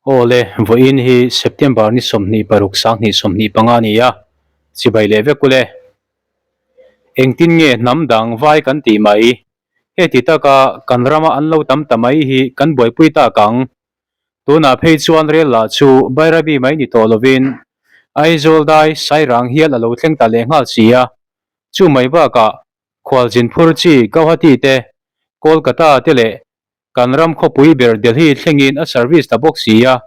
Aw le, vawiin hi September ni 26 2025 a ni a, chibai leh vek ule. Engtin nge hnam dang vai kan tih mai? Heti taka kan rama an lo tam ta mai hi kan buaipui tak ang. Tunah phei chuan rel lah chu Bairabi mai ni tawh lovin Aizawl dai Sairang hial a lo thleng ta leh nghal si a, chu mai bakah khualzin phur chi Gauhati te, Kolkata te leh Kan ram khawpui ber Delhi thlengin a service ta bawk si a,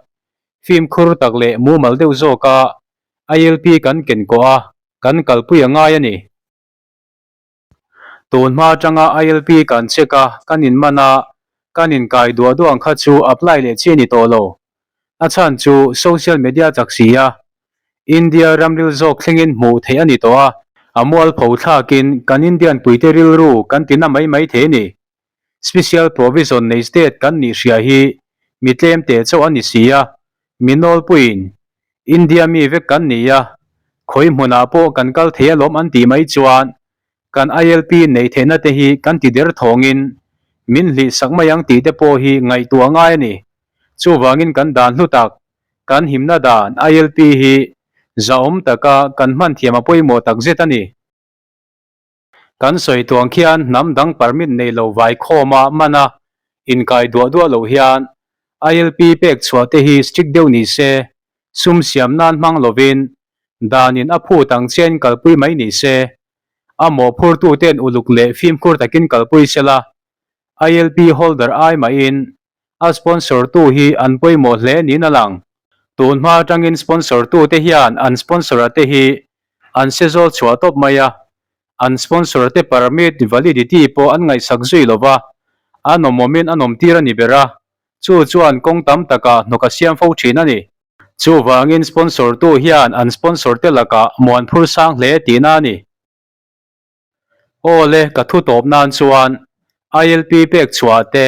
fimkhur tak leh mumal deuh zawka ILP kan ken kawh a, kan kalpui a ngai a ni. Tun hma atanga ILP kan check a, kan inman a, kan inkai duah duah ang kha chu apply leh chi a ni tawh lo. A chhan chu social media chak si a, India ramril zawk thlengin hmuh theih a ni tawh a, a mualpho thlakin kan Indian puite rilru kan ti na mai mai thei a ni. Special Provision nei state kan nih hria hi mi tlem teh chauh a ni si a, mi nawlpuiin India mi vek kan ni a, khawi hmunah pawh kan kal thei alawm an tih mai chuan kan ILP neih theihna te hi kan ti der thawngin min hlih sak mai ang tih te pawh hi ngaihtuah ngai a ni. Chuvangin kan dan hlu tak, kan himna dan ILP hi zahawm taka kan hman thiam a pawimawh takzet a ni. Kan sawi tuang khian hnam dang permit nei lo vai khawma man a inkai duah duah loh hian ILP pek chhuah te hi strict deuh ni se, sum siam nan hmang lovin danin a phut ang chiain kalpui mai ni se, a mawhphurtu ten uluk leh fimkhur takin kalpui sela, ILP holder ai mahin A sponsor tu hi an pawimawh hle niin a lang. Tun hma atangin sponsor tu te hian an sponsor a te hi an se zawl chhuah tawp mai a, an sponsor te permit validity pawh an ngaihsak zui lo va, an awmawmin an awmtir a ni ber a, chu chuan kawng tam takah hnawk a siam fo thin a ni. Chuvangin sponsor tu hian an sponsor te lakah muan phur sang hle tihna a ni. Aw le, ka thu tawp nan chuan ILP pek chhuah te,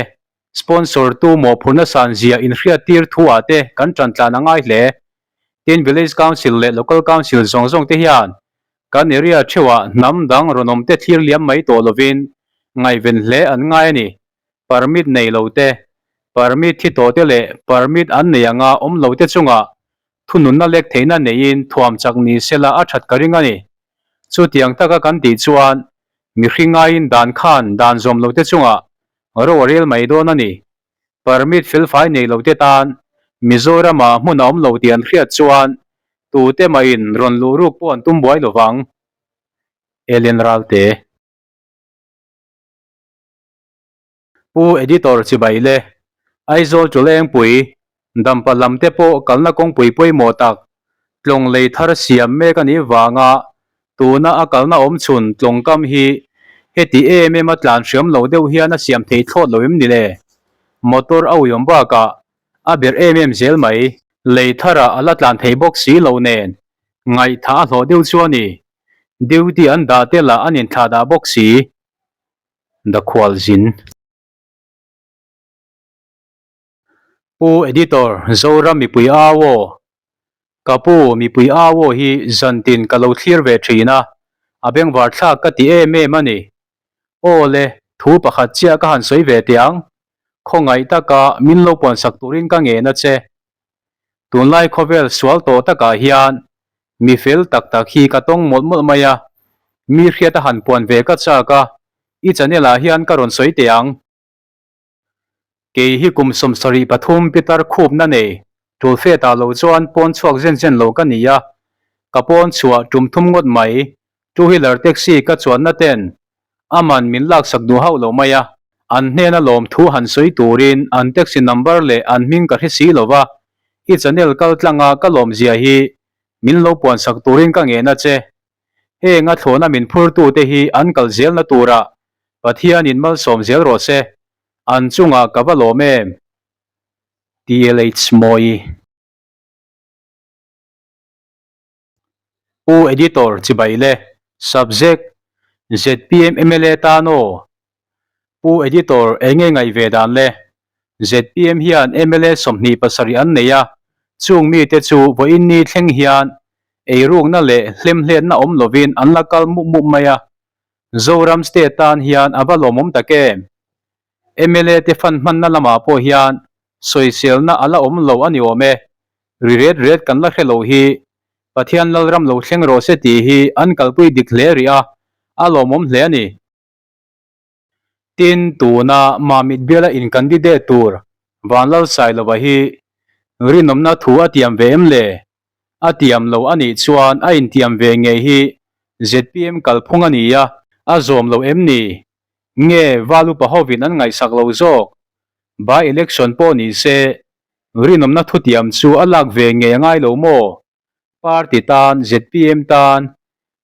sponsor tu mawhphurhna san zia inhriat tir thu ah te kan tan tlan a ngai hle. Tin, Village Council leh Local Council zawng zawng te hian kan area theuhah hnam dang rawn awm te thlir liam mai tawh lovin ngaihven hle an ngai a ni. Permit nei lo te, permit thi tawh te leh permit an nei anga awm lo te chungah thununna lek theihna neiin thuam chak ni sela a that ka ring a ni. Chutiang taka kan tih chuan mihring ngaiin dan khan dan zawm lote chungah ro a rel mai dawn a ni. Permit felfai nei lote tan Mizoramah hmun a awm lo tih an hriat chuan tute mahin rawn luh ruk pawh an tum buai lovang. Ellen Ralte. Pu Editor Chibai le Aizawl Chulengpui, Dampa lam te pawh kalna kawngpui pawimawh tak tlawng lei thar siam mek a nih vanga tuna a kalna awm chhun tlawng kam hi heti em em a tlan hriam lo deuh hian a siam thei thlawt lo em ni le? Motor a uiawm bakah a ber em em zel mai. Lei tharah a la tlan thei bawk si lo nen ngaihthah a hlawh deuh chu a ni. Duty an dah te lah an inthlah dah bawk si. The Khualzin. Pu Editor, Zoram mipui au aw. Ka pu, mipui au aw hi zantin ka lo thlir ve thin a, a bengvar thlak ka ti em em a ni. Aw le, thu pakhat chiah ka han sawi ve teh ang. Khawngaih taka min lo puansak turin ka ngen a che. Tunlai khawvel sual tawh takah hian mi fel tak tak hi ka tawng mawlh mawlh mai a, mi hriat a han puan ve ka chak a, i channel ah hian ka rawn sawi teh ang. Kei hi kum 73 pitar khupna nei, tul fe tah lo chuan pawn chhuak zen zen lo ka ni a, ka pawn chhuah tum thum ngawt mai, two wheeler taxi ka chuanna ten Aman min laksak duh hauh lo mai a, an hnena lawmthu han sawi turin an taxi number leh an hming ka hre si lo va, i channel kal tlanga ka lawmzia hi min lo puansak turin ka ngen a che. Heng a thlawhna min phurtute hi an kal zelna turah Pathianin malsawm zel rawh se, an chungah ka va lawm em? TLH Mawi. Pu Editor chibai le Subject, zpm mla tan aw. Pu Editor enge ngaih ve dan le? Zpm hian mla 27 an nei a, chung mite chu vawiin ni thleng hian eirukna leh hlemhletna awm lovin an la kal mup mup mai a, Zoram state tan hian a va lawmawm tak em? Mla te fund hmanna lamah pawh hian. Sawiselna a la awm lo a ni awm e. Ri ret ret kan la hre lo hi Pathian Lalram lo thleng rawh se tih hi an kalpui dik hle rih a, a lawmawm hle a ni. Tin, tuna Mamit biala in candidate tur Vanlalsailova hi rinawmna thu a tiam ve em le? A tiam lo a nih chuan a intiam ve ngei hi zpm kalphung a ni a, a zawm lo em ni? Nge Val upa hovin an ngaihsak lo zawk? By election pawh ni se rinawmna thutiam chu a lak ve ngei a ngai lo maw? Party tan, zpm tan,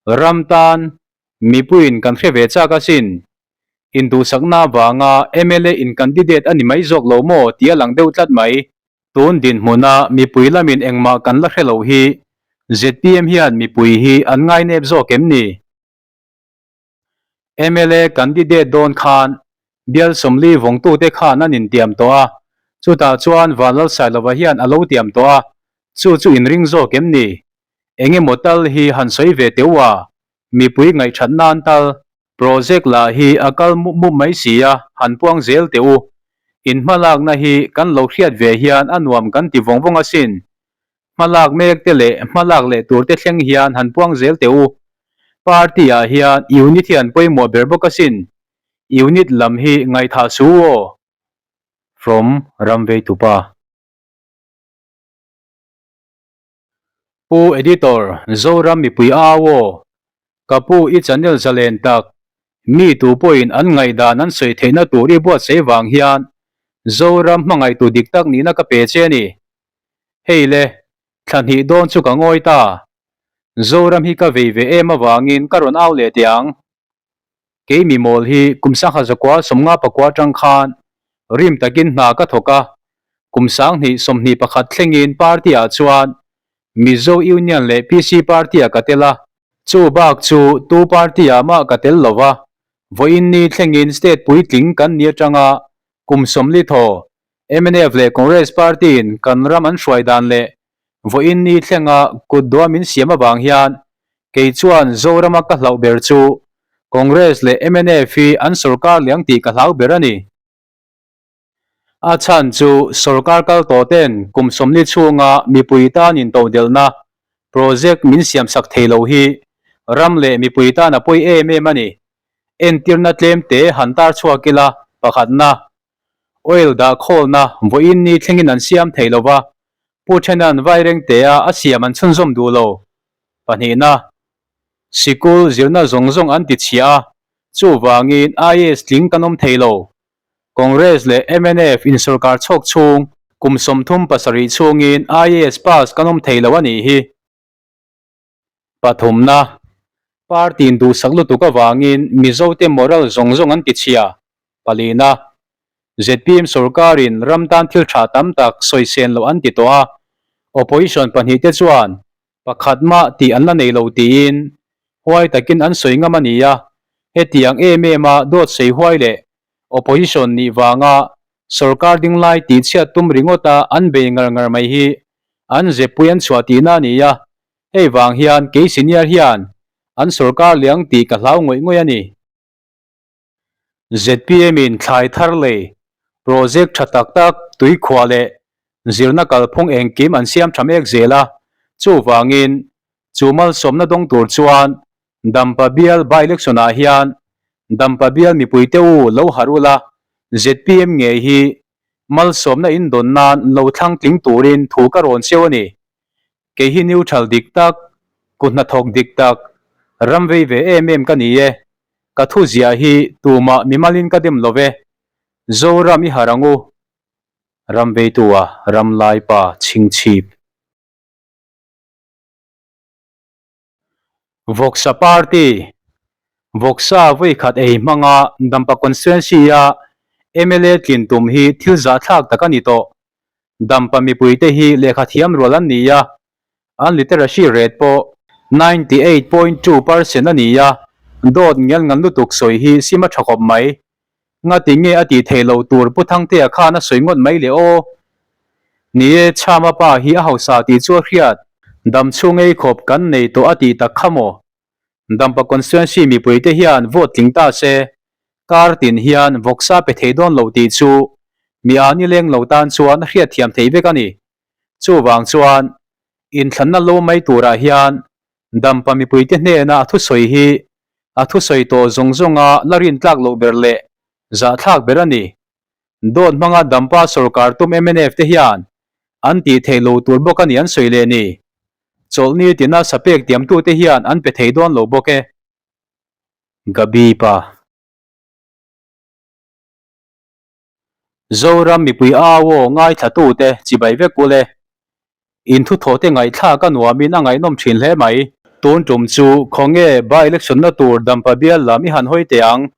ram tan mipuiin kan hre ve chak asin. Induhsakna avanga mla in candidate a ni mai zawk lo maw tih a lang deuh tlat mai. Tun dinhmuna mipui lamin engmah kan la hre lo hi zpm hian mipui hi an ngainep zawk em ni? Mla candidate dawn khan bial sawmli vawngtute khan an intiam tawh a, chutah chuan Vanlalsailova hian a lo tiam tawh a, chu chu inring zawk em ni? Engemaw tal hi han sawi ve teh u a, mipui ngaihthat nan tal. Project lah hi a kal mup mup mai si a, han puang zel teh u. In hmalakna hi kan lo hriat ve hian a nuam kan ti vawng vawng asin. Hmalak mek te leh hmalak leh tur te thleng hian han puang zel teh u. Party ah hian unit hi an pawimawh ber bawk asin. Unit lam hi ngaihthah su u aw. From Ramveitupa. Pu Editor, Zoram mipui au aw. Ka pu i channel zalen tak, mi tu pawhin an ngaihdan an sawi theihna tur i buatsaih vang hian Zoram hmangaihtu dik tak nihna ka pe che a ni. Hei le, thla hnih dawn chu ka ngawi ta. Zoram hi ka vei ve em avangin ka rawn au leh teh ang. Kei mi mawl hi kum sangha zakua sawmnga pakua atang khan rim takin hna ka thawk a, kum sanghnih 21 thlengin party ah chuan Mizo Union leh PC party ah ka tel a, chu bak chu tu party ah mah ka tel lo va, vawiin ni thlengin state puitling kan ni atanga kum 40 thaw mnf leh Congress party in kan ram an hruai dan leh vawiin ni thlenga kut dua min siam avang hian kei chuan Zorama ka hlauh ber chu Congress leh mnf hi an sorkar liang tih ka hlau ber a ni. A chhan chu sorkar kal tawh ten kum 40 chhunga mipui tan intodelhna project min siam sak thei lo hi ram leh mipui tan a pawi em em a ni. Entirna tlem te han tar chhuak ila pakhatna Oil dah khawlna vawiin ni thlengin an siam thei lo va, Pu Thenan Vairengtea a siam an chhunzawm duh lo. Pahnihna, Sikul zirna zawng zawng an ti chhia a, chuvangin IAS tling kan awm thei lo. Congress leh mnf insawrkar chhawk chhung kum 37 chhungin IAS pass kan awm thei lo a nih hi. Pathumna, Party in duhsak lutuk avangin Mizote moral zawng zawng an ti chhia. Palina, zpm sorkarin ram tan thil tha tam tak sawi sen loh an ti tawh a, opposition pahnihte chuan pakhat mah tih an la nei lo tiin huai takin an sawi ngam a ni a, hetiang em em a dawt sawi huai leh opposition nih vanga sorkar ding lai tihchhiat tum ringawta an bei ngar ngar mai hi an zepui an chhuah tihna a ni a, hei vang hian kei senior hian an sorkar liang tih ka hlau ngawih ngawih a ni. Zpm in thlai thar lei project tha tak tak tuikhuah leh zirna kalphung engkim an siam tha mek zel a, chuvangin chu malsawmna dawng tur chuan Dampa bial by-election ah hian Dampa bial mipuite u lo harh ula, zpm ngei hi malsawmna in dawn nan lo thlang tling turin thu ka rawn cheu a ni. Kei hi neutral dik tak, kut hnathawk dik tak, ram vei ve em em ka ni e. Ka thu ziah hi tumah mimalin ka dem lo ve. Zoram i harh ang u. Ram veitu-a ram laipa chhingchhip. Vawksa Party, Vawksa vawi khat ei hmanga Dampa Constituency-a mla tlin tum hi thil zahthlak tak a ni tawh. Dampa mipuite hi lehkha thiam rual an ni a, an literacy rate pawh 98.2 percent a ni a, dawt ngial ngan lutuk sawi hi sim a tha khawp mai. Ngati nge a tih theih loh tur Pu Thangtea khan a sawi ngawt mai le aw. Ni e, Chhama pa hi a hausa tih chu a hriat. Dam chhung ei khawp kan nei tawh a tih tak kha maw? Dampa constituency mipuite hian vote tling ta se, kar tin hian vawksa pe thei dawn loh tih chu. Mi a ni leng lo tan chuan a hriatthiam theih vek a ni. Chuvang chuan inthlanna lo mai turah hian Dampa mipuite hnena a thusawi hi a thusawi tawh zawng zawnga la rintlak loh ber leh zahthlak ber a ni. Dawt hmanga Dampa sorkar tum mnf te hian an tih theih lo tur bawk a ni an sawi leh ni. Chawlhni tina sapek tiamtute hian an pe thei dawn lo bawk e. Gabi pa. Zoram mipui au aw ngaithlatute chibai vek ule. Inthuthawhte ngaihthlak a nuamin a ngaihnawm thin hle mai. Tun tum chu khawnge by-election na tur Dampa bial lam i han hawi teh ang.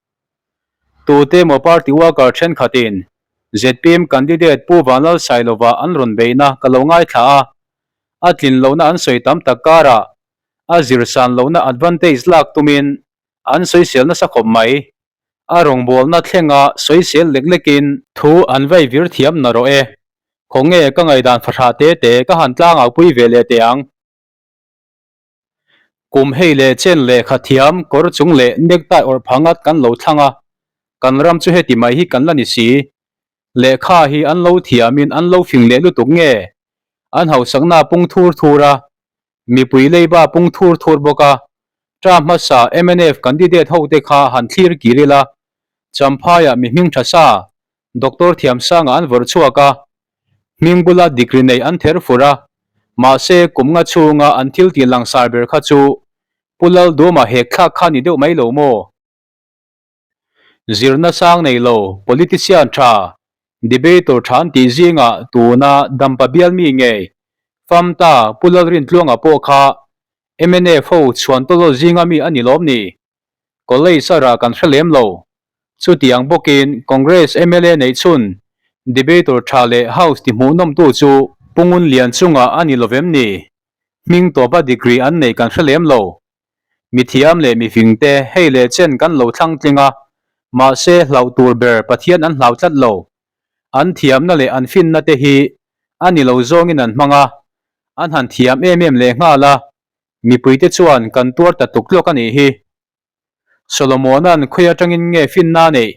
Tute emaw party worker thenkhatin zpm candidate Pu Vanlalsailova an rawn beihna ka lo ngaithla a, a tlin lohna an sawi tam tak karah a zirsan lohna advantage lak tumin an sawisel nasa khawp mai. A rawngbawlna thlenga sawisel lek lekin thu an vai vir thiam na rawh e. Khawnge ka ngaihdan fahrah te te ka han tlangau pui ve leh teh ang. Kum hei leh chen lehkha thiam kawr chung leh necktie awrh phangat kan lo thlang a, kan ram chu heti mai hi kan la ni si. Lehkha hi an lo thiamin an lo fing leh lutuk nge? An hausakna pung thur thur a, Mipui leiba pung thur thur bawk a, term hmasa mnf candidate ho te kha han thlir kir ila, Champhaiah mi hming tha sa, Doctor Thiamsanga an vawrh chhuak a, hming bula degree nei an ther fur a, mahse kum nga chhunga an thil tih langsar ber kha chu Pu Lalduma hek thlak kha ni deuh mai lo maw? Zirna sang nei lo, politician tha, debater tha an tih zingah tuna Dampa bial mi ngei, Famta Pu Lalrintluanga pawh kha mnf ho chhuan tawlawl zinga mi a ni lawm ni? College a rah kan hre lem lo. Chutiang bawkin Congress mla neih chhun debater tha leh House ti hmuhnawmtu chu Pu Ngunlian chungah a ni lovem ni? Hming tawpa degree an neih kan hre lem lo. Mithiam leh mifingte hei leh chen kan lo thlang tling a, mahse hlauh tur ber Pathian an hlau tlat lo. An thiamna leh an finna te hi a ni lo zawngin an hmang a, an han thiam em em leh nghal a, mipuite chuan kan tuar ta tluk tluk a nih hi. Solomona'n khawi atangin nge finna a neih?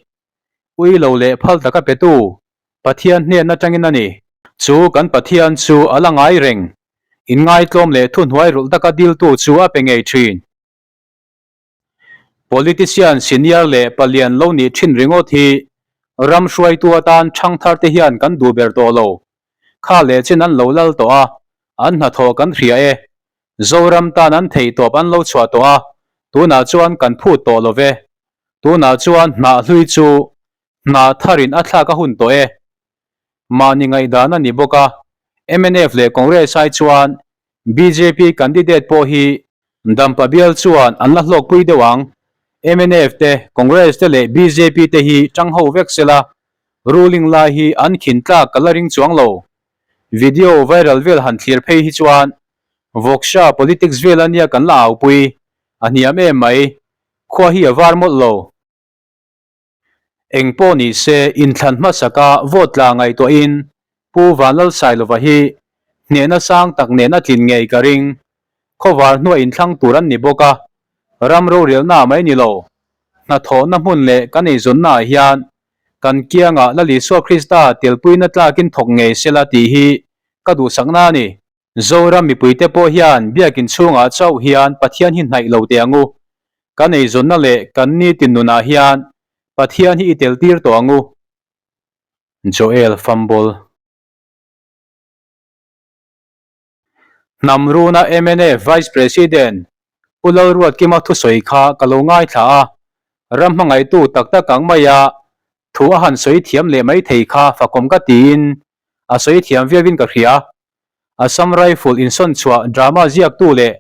Ui lo leh phal taka petu Pathian hnen atangin a ni. Chu kan Pathian chu a la ngai reng. Inngaitlawm leh thuhnuai rulh taka diltu chu a pe ngei thin. Politician senior leh palian lo nih thin ringawt hi ram hruaitu atan thangthar te hian kan duh ber tawh lo. Kha leh chin an lo lal tawh a, an hnathawh kan hria e. Zoram tan an theihtawp an lo chhuah tawh a, tunah chuan kan phut tawh lo ve. Tunah chuan hnah hlui chu Hna tharin a thlak a hun tawh e. Mahni ngaihdan a ni bawk a, mnf leh Congress ai chuan bjp candidate pawh hi Dampa bial chuan an la hlawkpui deuh ang. Mnf te, Congress te leh bjp te hi tang ho vek sela, ruling lai hi an khin tlak ka la ring chuang lo. Video viral vel han thlir phei hi chuan Vawksha politics vel ania kan la aupui, a hniam em mai. Khua hi a var mawlh lo. Eng pawh ni se, inthlan hmasaka vote tla ngaihtuahin Pu Vanlalsailova hi hnehna sang tak nen a tlin ngei ka ring. Khawvar hnuah inthlang tur an ni bawk a, ram rorelna mai ni lo, hnathawhna hmun leh kan eizawnnaah hian kan kiangah Lal Isua Krista telpuina tlakin thawk ngei sela tih hi ka duhsakna a ni. Zoram mipuite pawh hian biakin chhungah chauh hian Pathian hi hnaih lo teh ang u. Kan eizawnna leh kan nitin nunah hian Pathian hi i tel tir tawh ang u. Joel Fumble. Hnam runa mnf Vice President Pu Lalruatkima thusawi kha ka lo ngaithla a, ram hmangaihtu tak tak ang maia thu a han sawi thiam leh mai thei kha fakawm ka tiin a sawi thiam viauin ka hria. Assam Rifle insawn chhuah drama ziaktu leh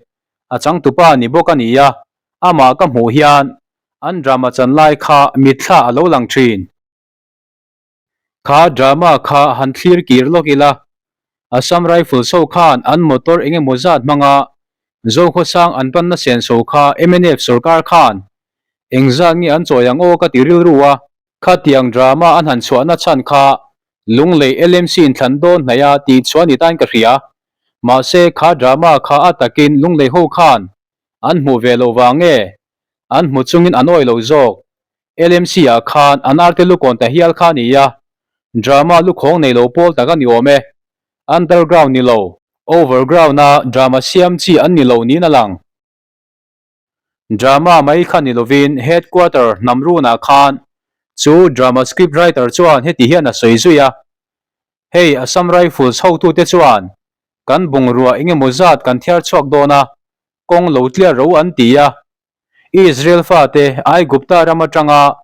a changtupa ni bawk a ni a, amah ka hmuh hian an drama chan lai kha mitthla a lo lang thin. Kha drama kha han thlir kir lawk ila, Assam Rifles ho khan an motor eng emaw zat hmanga Zokhawsang an panna senso kha mnf sorkar khan engzat nge an chawi ang aw ka ti rilru a, Khatiang drama an han chhuahna chhan kha Lunglei LMC in thlan dawn hnaih a tih chhuah ni tain ka hria. Mahse kha drama kha a takin Lunglei ho khan an hmuh ve loh vang nge an hmu chungin an awih lo zawk. LMC ah khan an arte lukawn ta hial kha a ni a. Drama lukhawng nei lo pawl tak a ni awm e. Underground ni lo, overground-a drama siam chi an ni lo niin a lang. Drama mai kha ni lovin headquarter hnam runah khan chu drama script writer chuan heti hian a sawi zui a, Hei Assam Rifles hotute chuan kan bungrua engemaw zat kan thiar chhuak dawn a, kawng lo tliar ro an ti a. Israel fate Aigupta ram atanga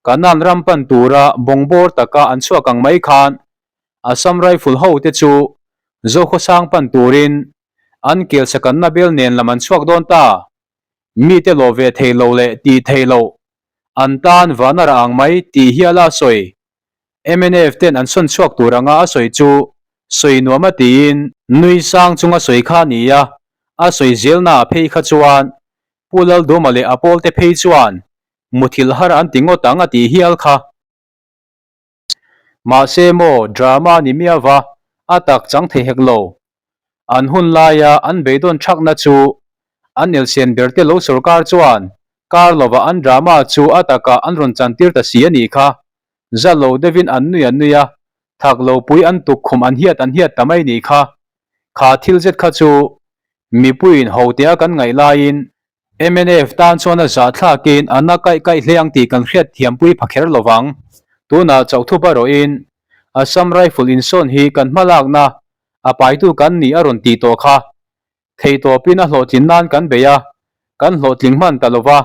Kanaan ram pan tura bawngbawr taka an chhuak ang mai khan Assam Rifle hote chu Zokhawsang pan turin an kel sakanna bel nen lam an chhuak dawn ta. Mite lawh ve thei lo leh tih thei loh an tan vana rah ang mai tih hiala a sawi. Mnf ten an sawn chhuak tur anga a sawi chu sawi nuam a tiin nui sang chunga sawi kha a ni a, a sawi zelnaah phei kha chuan Pu Lalduma leh a pawlte phei chuan muthilh har an ti ngawt ang a tih hial kha. Mahse maw drama ni miava a tak chang thei hek lo. An hun laia an beidawn thakna chu an elsen ber te lo sorkar chuan kar lova an drama chu a takah an rawn chantir ta si a nih kha. Za lo deuhin an nui an nui a, thak lo pui an tukkhum an hiat an hiat ta mai nih kha. Kha thil zet kha chu mipuiin hotea kan ngaih laiin Mnf tan chuan a zahthlakin a na kaih kaih hle ang tih kan hriat thiampui pha kher lo vang. Tunah Chauhthup erawhin Assam Rifle insawn hi kan hmalakna a paitu kan nih a rawn tih tawh kha. Theihtawpin a hlawhtlin nan kan bei a, kan hlawhtling hman ta lo va.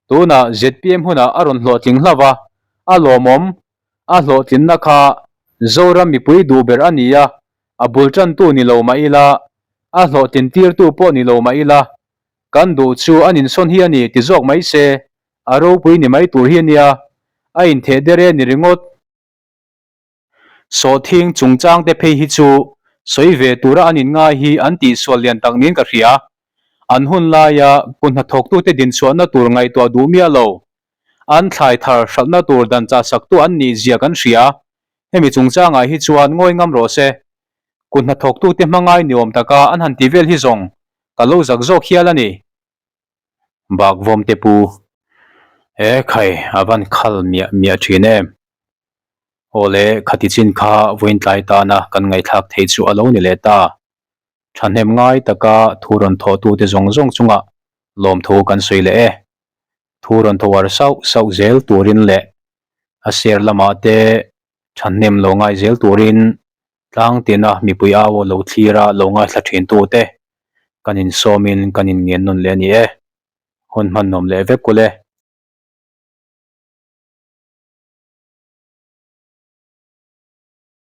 Tunah zpm hunah a rawn hlawhtling hlauh a, a lawmawm. A hlawhtlinna kha Zoram mipui duh ber a ni a, a bul tantu ni lo mah ila, a hlawhtlin tirtu pawh ni lo mah ila, Kan duh chu an insawn hi a ni ti zawk mai se, a ropui ni mai tur hi a nia, a intheh der e ni ringawt. Sawhthing chungchang te phei hi chu sawi ve tura an inngai hi an tihsual lian tak niin ka hria. An hun laia kut hnathawktute dinchhuahna tur ngaihtuah duh miah lo, an thlai thar hralhna tur dan chahsaktu an nih zia kan hria. Hemi chungchangah hi chuan ngawi ngam rawh se. Kut hnathawktute hmangai ni awm taka an han ti vel hi zawng Ka lo zak zawk hial a ni. Bakvawm te pu. E khai, a van khal miah miah thin em. Aw le, khati chin kha vawiin tlai tana kan ngaihthlak theih chu a lo ni leh ta. Thahnem ngai taka thu rawn thawhtute zawng zawng chungah lawmthu kan sawi leh e. Thu rawn thawar sauh sauh zel turin leh a share lamah te thahnem lo ngai zel turin Tlang tina mipui au lo thlir a lo ngaithla thin tu te kan insawmin kan inngen nawn leh a ni e. Hun hmanawm leh vek kulh e.